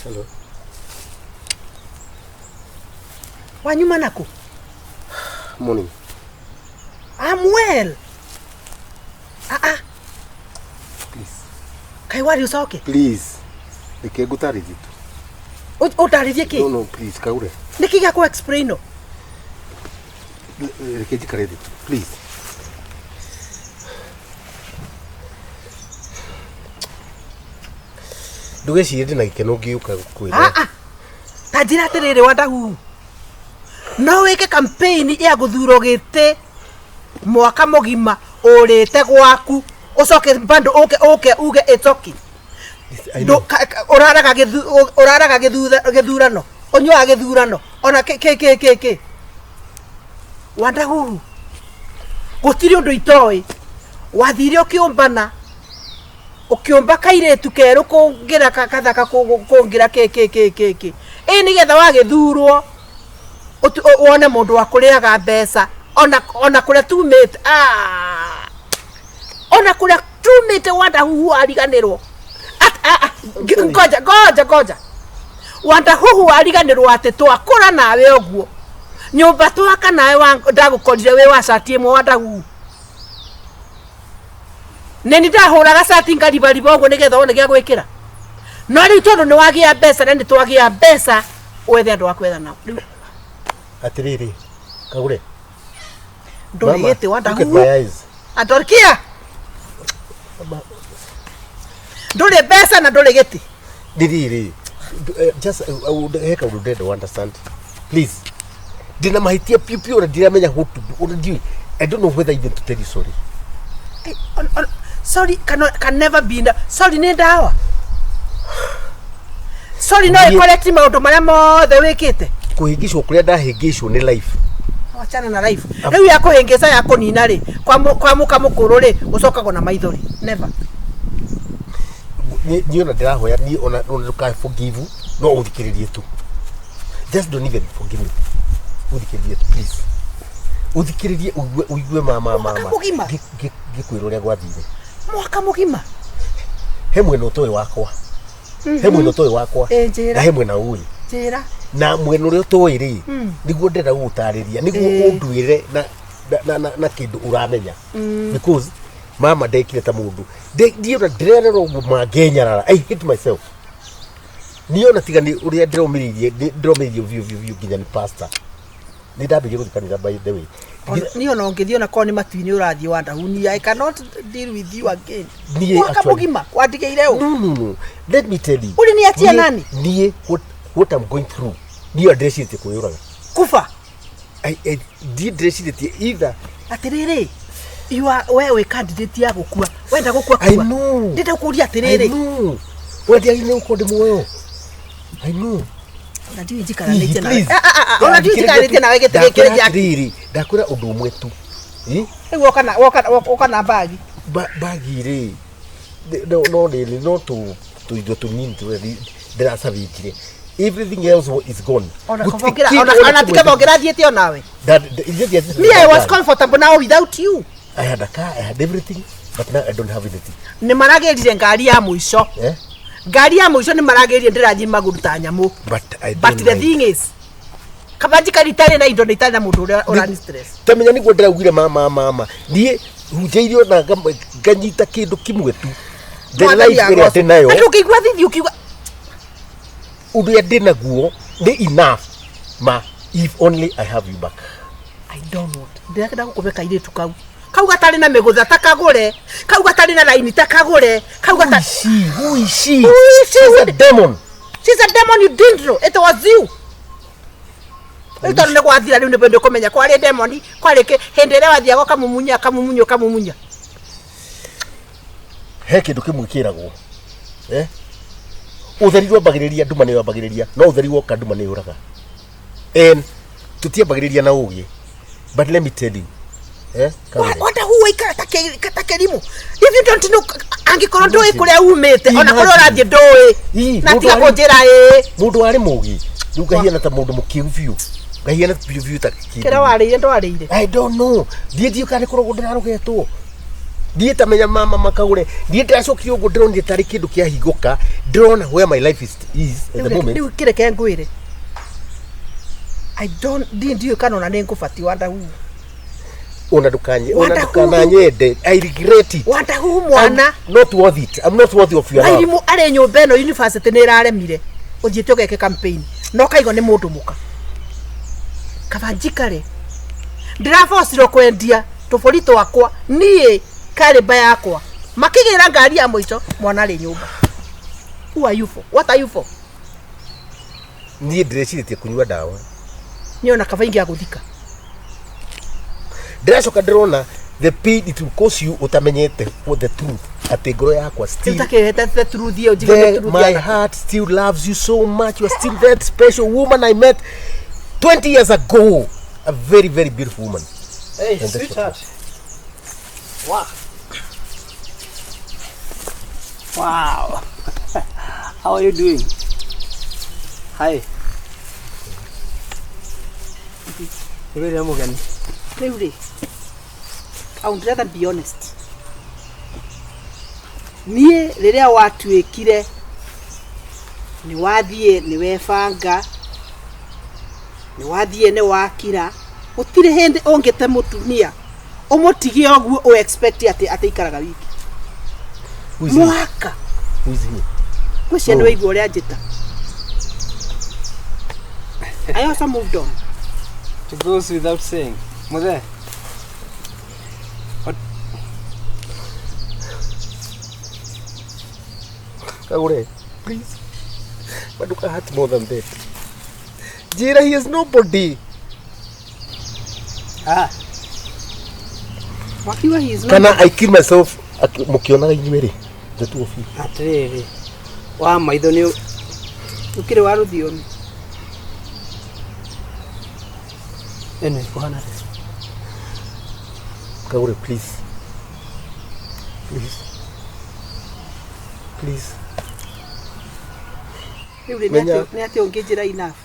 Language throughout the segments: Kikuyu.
Hello. Wanyuma naku? Morning. I'm well. Ah ah. Please. Kai wari ucoke? Please. Reke ngũtarĩrie tu. Ũndarĩrie kĩ? No, no, please, Kagure. Nĩkĩ gĩa kũ explain no? Reke njikare thĩ tu. Please. Ndũgecirie ndĩ na gĩkeno ngĩũka gũkwĩra. Ah ah. Ta njĩra atĩrĩrĩ Wandahuhu. No wĩke campaign ya gũthurwo gĩtĩ mwaka mũgima ũrĩte gwaku ũcoke bado ũke ũke uge it's okay. I know. Ũraraga ũraraga gĩthurano ũnyuaga gĩthurano ona kĩ kĩ kĩ kĩ kĩ Wandahuhu gũtirĩ ũndũ itoĩ. Wathire ũkĩũmbana ũkĩũmba kairĩtu kerũ kũngĩra kathaka kũngĩra kĩ kĩ kĩ kĩ kĩ ĩ nĩgetha wagĩthurwo wone mũndũ wa kũrĩaga mbeca ona ona kũrĩa tumĩte ah! Ona kũrĩa tumĩte Wandahuhu wariganĩrwo. Ngoja ngoja ngoja Wandahuhu wariganĩrwo atĩ twakũra nawe ũguo nyũmba twaka nawe ndagũkorire wĩ wa cati ĩmwe Wandahuhu. Nĩ ni ndahũraga cati ngaribariba ũguo nĩgetha wone gĩa gwĩkĩra. No rĩu tondũ nĩ wagĩa mbeca na nĩ twagĩa mbeca wethe andũ a kwetha nao. Rĩu Atĩrĩrĩ, Kagure. Ndũrĩ gĩtĩ Wandahuhu. Andorkia. Ndũrĩ mbeca na ndũrĩ gĩtĩ. Ndiriri. Just he kaũndũ ndĩrenda understand. Please. Ndĩna mahĩtia piũ piũ na ndiramenya what to do. Ona ndiũĩ. I don't know whether even to tell you sorry. Sorry can never be enough. Sorry nĩ ndawa. Sorry no ĩkoreti maũndũ marĩa mothe wĩkĩte. Kũhĩngĩcwo kũrĩa ndahĩngĩcwo nĩ life. Wachana na life. Rĩu ya kũhĩngĩca ya kũnina rĩ, kwa mũka mũkũrũ rĩ, ũcokagwo na maithori. Never. Niĩ ona ndĩrahoya niĩ ona ndũkae forgive no ũthikĩrĩrie tu. Just don't even forgive me. Ũthikĩrĩrie tu please. Ũthikĩrĩrie ũigue mama mama. Mwaka mũgima. Ngĩkwĩra ũrĩa gwathire. Mwaka mũgima. He mwena ũtoĩ wakwa. He mwena ũtoĩ wakwa. Na he mwena ũĩ. Njĩra. Na mwena ũrĩa ũtoĩ rĩ, nĩguo ndĩrenda gũgũtarĩria, nĩguo ũnduĩre na kĩndũ ũramenya. Because mama ndekire ta mũndũ. Ndiĩ ona ndĩrerera ũguo mangenyarara. I hate myself. Niĩ ona tiga nĩ ũrĩa ndĩromĩrĩirie, ndĩromĩrĩirie biũ biũ biũ nginya nĩ pastor. Nĩ ndambĩrĩirie gũthiĩ kanitha by the way. Niĩ ona ũngĩthiĩ ona korwo nĩ matu-inĩ ũrathiĩ Wandahu, I cannot deal with you again. Mwaka mũgima wandigĩire ũ? No, no, no. Let me tell you. Ũrĩ nĩ atia nani? Niĩ what I'm going through. Niĩ ndĩrecirĩtie kwĩyũraga. Kuba. Ndiĩ ndĩrecirĩtie either. Atĩrĩrĩ, you are we wĩ candidate ya gũkua. Wenda gũkua kua. I know. Ndĩrenda gũkũria atĩrĩrĩ. I know. We ndiagĩrĩire gũkorwo ndĩ muoyo. I know. Ona ndiũĩ njikaranĩtie nawe. Ona ndiũĩ njikaranĩtie nawe gĩtĩ gĩkĩ gĩa. Atĩrĩrĩ, ndakwĩra ũndũ ũmwe tu. Rĩu woka na bagi. Bagi rĩ, no rĩrĩ no tũindo tũnini tũrĩa ndĩracabĩtire. Everything else is gone. Ona ti kaba ũngĩrathiĩte onawe. Me, I was comfortable now without you. I had a car, I had everything, but now I don't have anything. Nĩ maragĩrire ngari ya mũico. Ngari ya mũico nĩ maragĩrire ndĩrathiĩ magũrũ ta nyamũ. But the thing is, kaba njikari itarĩ na indo na itarĩ na mũndũ ũrĩa ũrani stress. Tamenya nĩguo ndĩraugire mama mama. Niĩ hunjĩirio na nganyita kĩndũ kĩmwe tu. The life ĩrĩa ndĩ nayo. Andũ ũkĩigua thithi ũkiuga. Ũrĩa ndĩ naguo nĩ enough ma if only I have you back. I don't want. Ndĩrenda gũkũbe kairĩtu kau. Kau gatarĩ na mĩgũtha ta kagũre. Kau gatarĩ na raini ta kagũre. Kau gatarĩ. Who is she? Who is she? She's a demon. She's a demon you didn't know. It was you. Rĩu tondũ nĩ gwathira rĩu nĩ kũmenya kwarĩ demon, kwarĩ kĩ hĩndĩ ĩrĩa wathiaga ũkamumunya ũkamumunya ũkamumunya. He kĩndũ kĩmwe kĩragwo. Ũtheri wambagĩrĩria nduma nĩ wambagĩrĩria, no ũtheri woka nduma nĩ yũraga. And tũtiambagĩrĩria na ũgĩ. But let me tell you. Wandahuhu waikara ta kĩrimũ. If you don't know, angĩkorwo ndũĩ kũrĩa umĩte, ona kũrĩa ũrathiĩ ndũĩ. Na tiga kũnjĩra ĩĩ. Mũndũ warĩ mũgĩ, rĩu ngahiana ta mũndũ mũkĩgu biũ. Ngahiana biũ biũ ta kĩndũ. Kĩrĩa warĩire ndwarĩire. I don't know. Ndiĩ ndiũ kana nĩ kũrogwo ndĩrarogetwo. Ndiĩ tamenya mama makagũre. Ndiĩ ndĩracokire ũguo ndĩronire tarĩ kĩndũ kĩahingũka. Ndĩrona where my life is at the moment. Rĩu kĩreke ngwĩre, I don't ndiũĩ kana ona nĩ ngũbatiĩ wandahu. Ona ndũkanye ona Wanda ndũkananyende. I regret it. Wandahu mwana. I'm not worth it. I'm not worthy of your love. Mairimũ arĩ nyũmba ĩno university nĩ ĩraremire ũthiĩte ũgeke campaign na ũkaigwo nĩ mũndũ mũka kaba njikare ndĩrabocirwo kwendia tũbũri twakwa niĩ karĩmba yakwa makĩgĩra ngari ya mũico mwana arĩ nyũmba. Who are you for? What are you for? Niĩ ndĩrecirĩtie kũnyua ndawa. Niĩ ona kaba ingĩagũthika. Ndĩracoka ndĩrona the pain it will cause you ũtamenyete what the truth atĩ ngoro yakwa Rĩu still takĩhete the truth ĩyo njigue the the, truth my ya heart still loves you so much. You are still that special woman I met 20 years ago. A very, very beautiful woman. Hey, And that's what- sweetheart. Wow. Wow. How are you doing? Hi. Wĩra mũgeni. Rĩu rĩ, I would rather be honest. Niĩ rĩrĩa watuĩkire nĩ wathiĩ nĩ webanga nĩ wathiĩ nĩ wakira gũtirĩ hĩndĩ ũngĩte mũtumia ũmũtige ũguo ũ expect atĩ atĩ ikaraga wiki Who is he? mwaka. Who is he? Ngwĩciria nĩ waigua ũrĩa njĩta. I also moved on. It goes without saying. Muthe. What? Kagure, please. Maduka hurt more than that. Jira, he is nobody. Ah, Wakiwa he is not. Kana I kill myself mukionaga inyuĩ rĩ, the two of you. Atĩrĩrĩ. Wa maitho nĩ Ũkĩrĩ wa rũthiomi. ĩno ĩkũhana atĩa? Kagure, please. Please. Please. Rĩu rĩ, Menya- nĩ atĩ ũngĩnjĩra enough.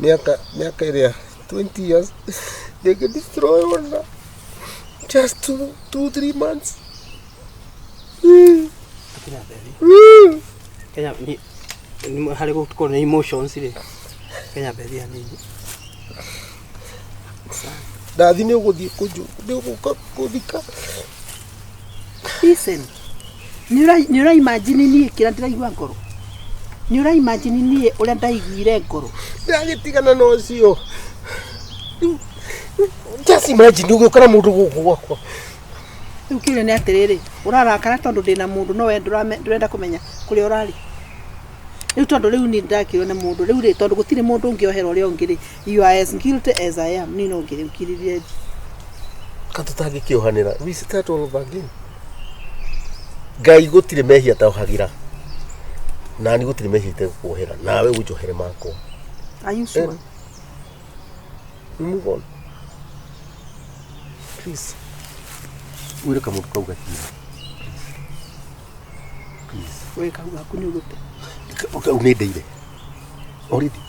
Miaka ĩrĩa 20 years they can destroy ona just 2 3 months. Kenya baby. Kenya ni ni harĩ gũkorwo na emotions rĩ. Kenya baby hanini. Ndathi nĩ ũgũthiĩ kũnju nĩ ũgũka kũthika. Listen. Nĩ ũra imagine niĩ kĩrĩa ndĩraigua ngoro. Nĩ ũra imagine niĩ ũrĩa ndaiguire ngoro. Ndagĩtigana na ũcio. Just imagine ũgĩũka na mũndũ gũkũ gwakwa. Rĩu kĩũria nĩ atĩrĩrĩ, ũrarakara tondũ ndĩna mũndũ no we ndũrenda kũmenya kũrĩa ũrarĩ. Rĩu tondũ rĩu niĩ ndakĩrwo nĩ mũndũ, rĩu rĩ tondũ gũtirĩ mũndũ ũngĩohera ũrĩa ũngĩ rĩ, you are as guilty as I am, niĩ no ngĩrĩkiririe thi. Ka tũtangĩkĩohanĩra, we start all over again. Ngai gũtirĩ mehia taohagĩra. Nani gũtirĩ mehia itegũkuohera, nawe ũnjohere makwa. Are you sure? We move on. Please. Wĩre kamũndũ kau gakinya. Please. We kau gaku nĩ ũgũte. Kau nĩ ndeire. Already.